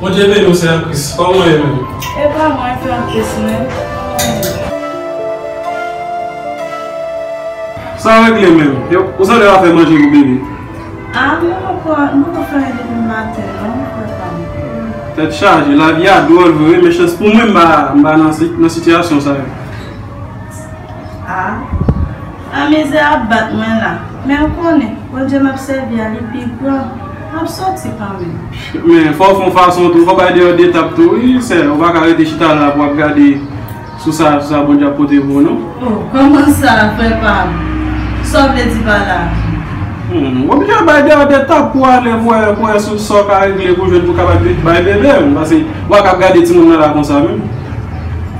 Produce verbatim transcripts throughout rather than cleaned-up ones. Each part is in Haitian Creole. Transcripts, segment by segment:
Bondye beni w, sè an Kris. Kòman w ye menm? E pa mwen, frè an Kris, men. Sa w regle menm? Yo, ou sanble pa fè manje pou bebe? Ah, mwen poko, mwen poko fè anyen depi maten, non, frè pa m. Tèt chaje, lavi a dwòl vre, men chans pou mwen, m pa, m pa nan si-, nan sitiyasyon sa yo. Ah, a mizè ap bat mwen la. Men ou konnen, Bondye m ap sèvi a, li pi gran. M ap soti kanmenm. Men, fò w fè yon fason tou, fò w bay deyò de tap tou, wi, sè. Ou pa ka rete chita la pou w ap gade sou sa, sou sa Bondye ap pote pou ou, non. Oh, kòman sa, frè pa m? Sa w vle di pa la? Hmm, w oblije bay deyò de tap pou w ale, pou w wè, pou w wè sou sa w ka regle pou jwenn pou w kapab bay bebe, paske w pa ka ap gade timoun nan la konsa menm.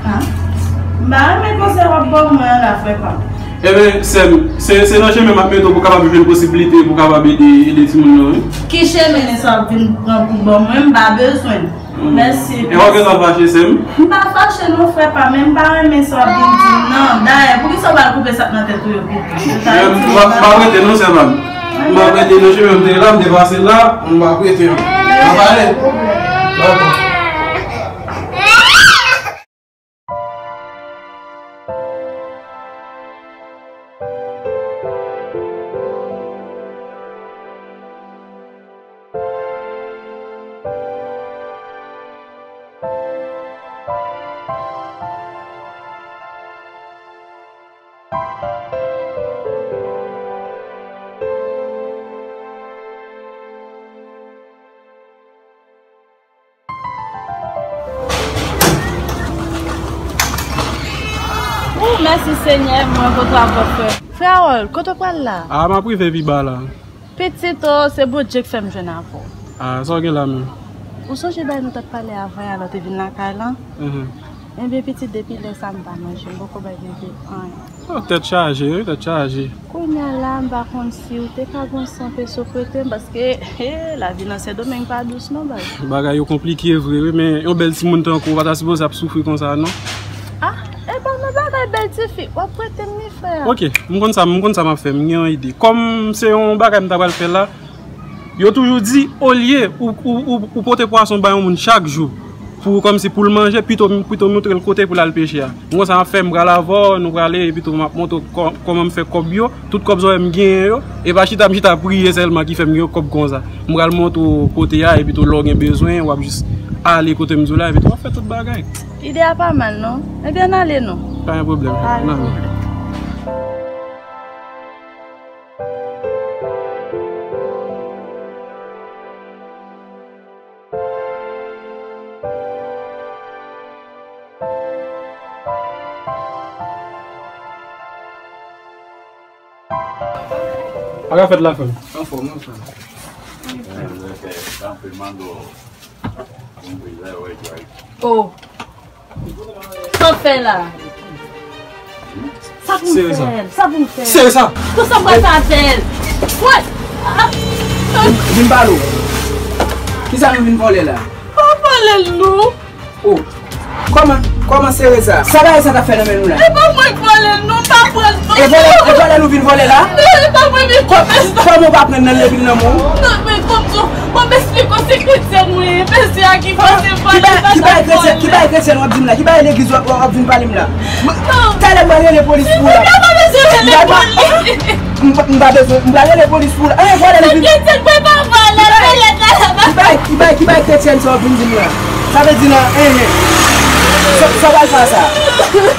Ah, m pa renmen konsèy w ap ban mwen an la, frè pa m. Ebyen, sè m, se, se nan chemen m ap mete w pou w kapab jwenn posiblite pou w kapab ede, ede timoun nan, wi. Ki chemen sa w ap vin pran pou ban mwen? M pa bezwen l. Mèsi. E w gentan fache, sè m? M pa fache non, frè pa m, men m pa renmen sa w ap vin di m nan. Dayè, poukisa w pa al koupe sa k nan tèt ou yo pito? M pa, m pa prete non, sè pa m. M pa prete non, chemen m te la, m te pase la, m pa prete non. N ap pale. Dakò. Ou, mèsi Senyè, mwen kontan avè w, frè. Frè Harold, kote w pral la? A, m ap rive pi ba la. Pitit, o, se Bondye k fè m jwenn avè w. A, sa w gen la menm? Ou sonje bagay nou t ap pale avan yè lè w te vin lakay lan? Mhm. Ebyen, pitit, depi lè sa a, m pa manje, m poko bay bebe anyen. Oh, tèt chaje, wi, tèt chaje. Kounye a la, m pa konn si w te ka gon san peso prete m, paske, he, lavi nan Sendomeng pa dous non, baz. Bagay yo konplike vre, wi, men yon bèl timoun tankou w pa ta sipoze ap soufri konsa, non. Ah, e pa nan bagay bèl tifi, w ap prete m li, frè. Ok, m konn sa, m konn sa m ap fè, m gen yon ide. Kòm se yon bagay m ta pral fè la, yo toujou di, olye ou, ou, ou, ou pote pwason bay yon moun chak jou, pou, kòmsi pou l manje, pito, pito montre l kote pou l al peche a. M konn sa m ap fè, m pral avè w, nou prale, epi tou m ap montre w kò-, kòman m fè kòb yo, tout kòb sa yo m genyen yo, e pa chita m chita priye sèlman ki fè m gen kòb konsa. M pral montre w kote a, epi tou lè w gen bezwen, w ap jis ale kote m di w la, epi tou w ap fè tout bagay. Ide a pa mal non. Ebyen, ann ale non. Pa gen pwoblèm. Pa gen pwoblèm. Sa k ap fèt la, frè m? Anfòm, anfòm. Oh. Sa w fè la? Sa pou m fè l? Sa pou m fè l? Sere sa! Pou sa m pral fè avè l? Wè! Vin, vin pale w. Kisa nou vin vòlè la? Pa vòlè l non. Oh. Kòman, kòman sere sa? Sa bagay sa t ap fè nan men nou la? E pa mwen k vòlè l non, m pa pran l non. E vòlè, e vòlè nou vin vòlè la? E pa mwen, men kòmès. Kòman w pa pran nan lepil nan men w? Non, men kòm Bon, m esplike w, se kretyèn mwen ye. Mesye a ki fòse m pale sa. Ki bagay kretyèn, ki bagay kretyèn w ap di m la? Ki bagay legliz w ap, w ap vin pale m la? Talè m pral rele polis pou w la. M pa bezwen rele polis. M pa, m pa bezwen, m pral rele polis pou w la. Anyen, vòlè li vin. Kretyèn mwen pa vòlè, vòlè talè m. Ki bagay, ki bagay, ki bagay kretyèn sa w ap vin di m la? Sa vle di nan, enhen. Sa, sa w pral fè a sa? Mwen,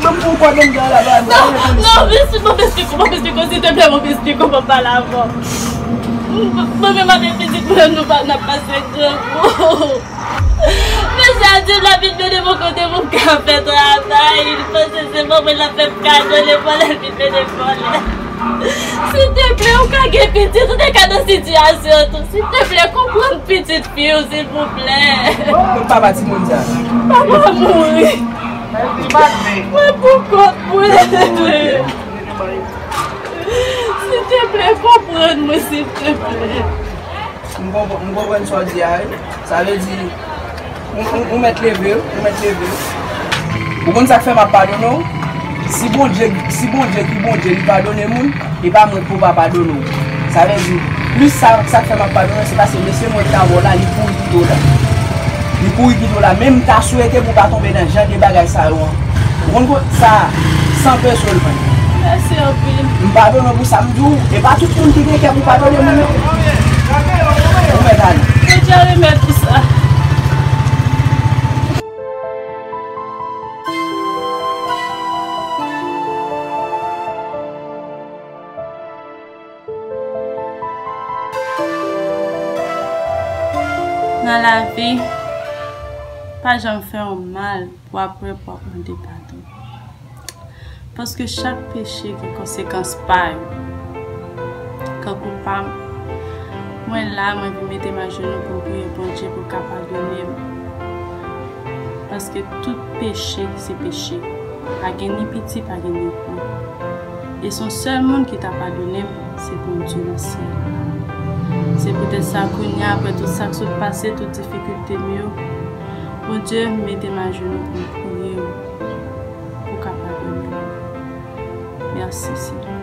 mwen, pou w kwè gen dwa la, ba, non, non, mèsi, mwen esplike w, mwen esplike w, silteplè, mwen esplike w, mwen pale avè w. Mwen menm avèk pitit mwen, nou pa, n ap pase grangou. Mesye a di l ap vin mennen m yon kote pou m ka fè travay. Li panse se manman l ap fè m kado, li vòlè, l vin mennen m vòlè. Silteple, ou ka gen pitit, ou te ka nan sitiyasyon an tou. Silteple, konprann pitit fi w, silvouplè. Kot papa timoun sa? Papa mouri. Mwen pou kont mwen. Silteple, konprann mwen, silteple. M konprann, m konprann sa w di a, wi. Sa vle di, ou, ou, ou mèt leve, ou mèt leve. Ou konn sa k fè m ap padone w? Si Bondye, si Bondye ki Bondye, li padone moun, e pa mwen k pou pa padone w. Sa vle di, plis sa, sa k fè m ap padone w, se paske mesye mwen ki t avè w la, li kouri kite w la. Li kouri kite w la, men m ta swete pou w pa tonbe nan jan de bagay sa yo an. Ou konn sa, san peso l vann. Mèsi anpil. M padone w pou sa m di w. E pa tout moun ki gen kè pou padone moun, non. Ou mèt ale. Bondye remèt ou sa. Nan lavi, pa janm fè yon mal pou apre pou ap mande padon. Paske chak peche gen konsekans pa yo. Kankou pa m, mwen la, mwen vin mete m ajenou pou m priye Bondye pou l ka padone m. Paske tout peche se peche. Pa gen ni piti, pa gen ni gran. E se yon sèl moun ki ta padone m, se Bondye nan syèl la. Se poutèt sa, kounye a, apre tout sa k sot pase, tout difikilte m yo, Bondye, m mete m ajenou pou m priye w, pou w ka padone m. Mèsi, Senyè.